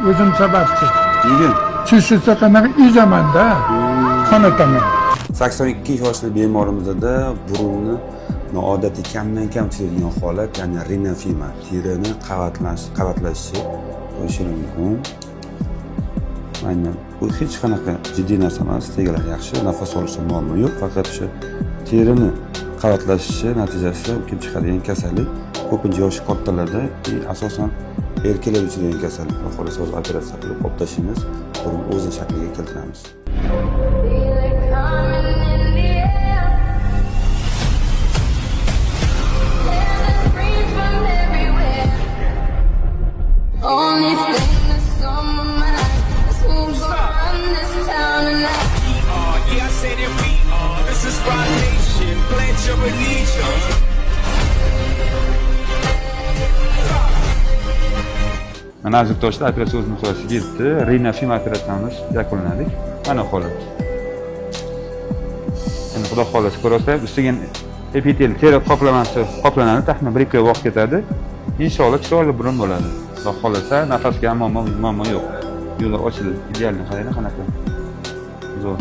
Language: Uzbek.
O'zim sababchi. Nega? Chishisa qanaqa ezamanda, qonataman. 82 yoshli bemorimizda burunni noodatiy kamdan kam uchraydigan holat, ya'ni rinofima, terini qavatlashishi bo'lishi mumkin. Aynan bu hech qanaqa jiddiy narsa emas, tegalar yaxshi, nafas olishda muammo yo'q, faqat o'sha terini qavatlashishi natijasida kelib chiqadigan kasallik ko'pincha yoshi kattalarda и asosan erkaklarda uchraydigan kasallik. Xudo xohlasa, hozir operatsiya qilib olib tashlaymiz, burun o'zini shakliga keltiramiz. Feel it coming in the air. Hear the screams from everywhere. Only thing that's on my mind is who's gonna run this town tonight. We are, yeah, I said it, we are. This is Roc Nation. Pledge your allegiance. Mana, aziz yurtdoshlar, operatsiya o'z nihoyasiga yetdi. Rinofima operatsiyamiz yakunladik. Mana holat. Endi xudo xohlasa, ko'rasizlar, ustiga epitel teri qoplamasi qoplanadi, taxminan 1-2 oy vaqt ketadi. Inshaalloh chiroyli burun bo'ladi. Xudo xohlasa, nafasga ham muammo yo'q. Yo'llar ochildi. Идеальный, qaranglar qanaqa. Zo'r.